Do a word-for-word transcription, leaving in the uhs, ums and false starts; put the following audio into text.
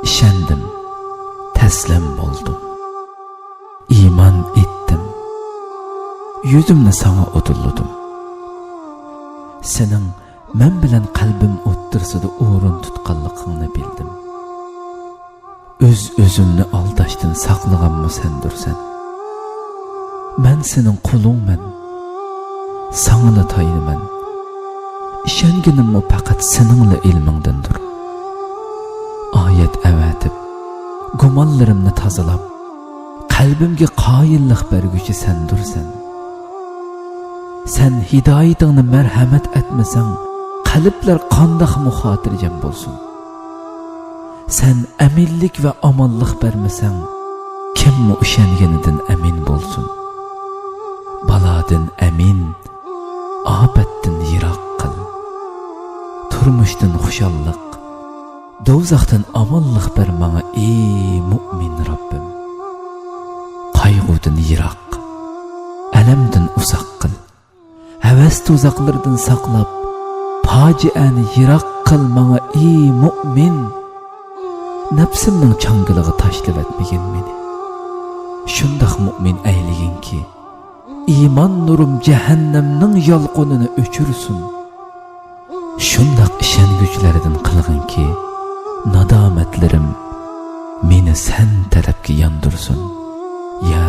ئىشەندىم، تەسلىم بولدۇم. ئىمان ئېيتتىم، يۈزۈمنى ساڭا ئۇدۇللىدىم. سېنىڭ مەن بىلەن قەلبىم ئوتتۇرىسىدا ئورۇن تۇتقانلىقىڭنى بىلدىم. ئۆز-ئۆزۈمنى ئالداشتىن ساقلىغانمۇ سەندۇرسەن. مەن سېنىڭ قۇلۇڭمەن. ساڭىلا تايىنىمەن. ئىشەنگىنىممۇ پەقەت سېنىڭلا ئىلمىڭدىندۇر. ئايەت ئەۋەتىپ، گۇمانلىرىمنى تازىلاپ، قەلبىمگە قايىللىق بەرگۈچى سەندۇرسەن. سەن ھىدايىتىڭنى مەرھەمەت ئەتمىسەڭ، قەلبلەر قانداقمۇ خاتىرجەم بولسۇن؟ سەن ئەمىنلىك ۋە ئامانلىق بەرمىسەڭ، كىممۇ ئىشەنگىنىدىن ئەمىن بولسۇن؟ بالادىن ئەمىن، ئاپەتتىن يىراق قىل. تۇرمۇشتىن خۇشاللىق، دوزاختىن ئامانلىق بەر ماڭا، ئى مۇئمىن رەببىم. قايغۇدىن يىراق، ئەلەمدىن ئۇزاق قىل. ھەۋەس تۇزاقلىرىدىن ساقلاپ، پاجىئەنى يىراق قىل ماڭا، ئى مۇئمىن. نەپسىمنىڭ چاڭگىلىغا تاشلىۋەتمىگىن مېنى. شۇنداق مۇئمىن ئەيلىگىنكى، ئىمان نۇرۇم جەھەننەمنىڭ يالقۇنىنى ئۆچۈرسۇن. شۇنداق ئىشەنگۈچىلەردىن قىلغىنكى، نادامەتلىرىم مېنى سەن تەرەپكە ياندۇرسۇن. يا